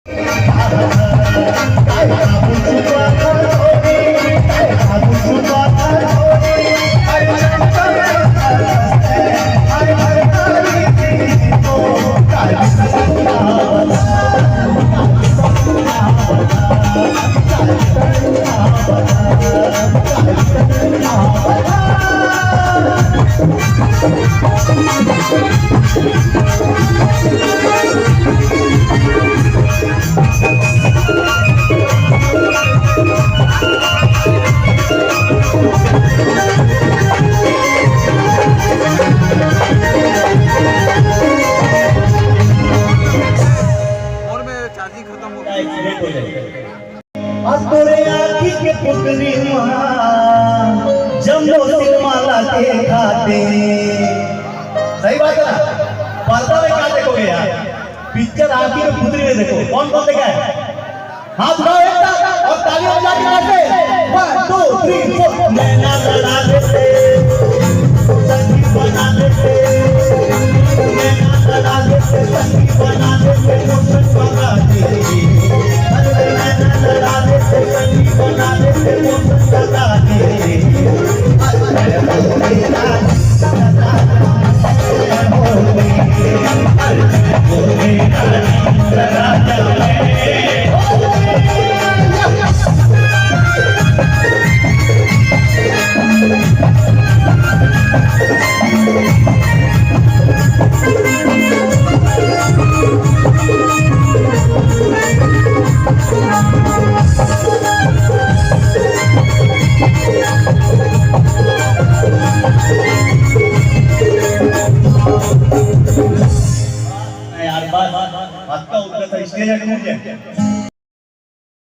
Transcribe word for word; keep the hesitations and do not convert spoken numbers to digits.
Phone में charging खत्म हो गई। अब तोरे आँखी के पुतरी मा जम्मो सिनेमा ला देखाथे। सही बात है ना? पर्दा में क्या देखोगे यार? पिक्चर आँखी के पुतरी में देखो। कौन कौन देखा है? हाथ उठाओ एक साथ और तालियां बजा के कैसे? One, two, three, four। नैना लड़ा देते, संगीत बना देते, नैना लड़ा देते, संगीत बना देते, मौसम बना देते। अरे नैना लड़ा देते, संगीत बना देते, मौसम बना देते। यार, बस, बस का उतना सा stage है, टूट जाए।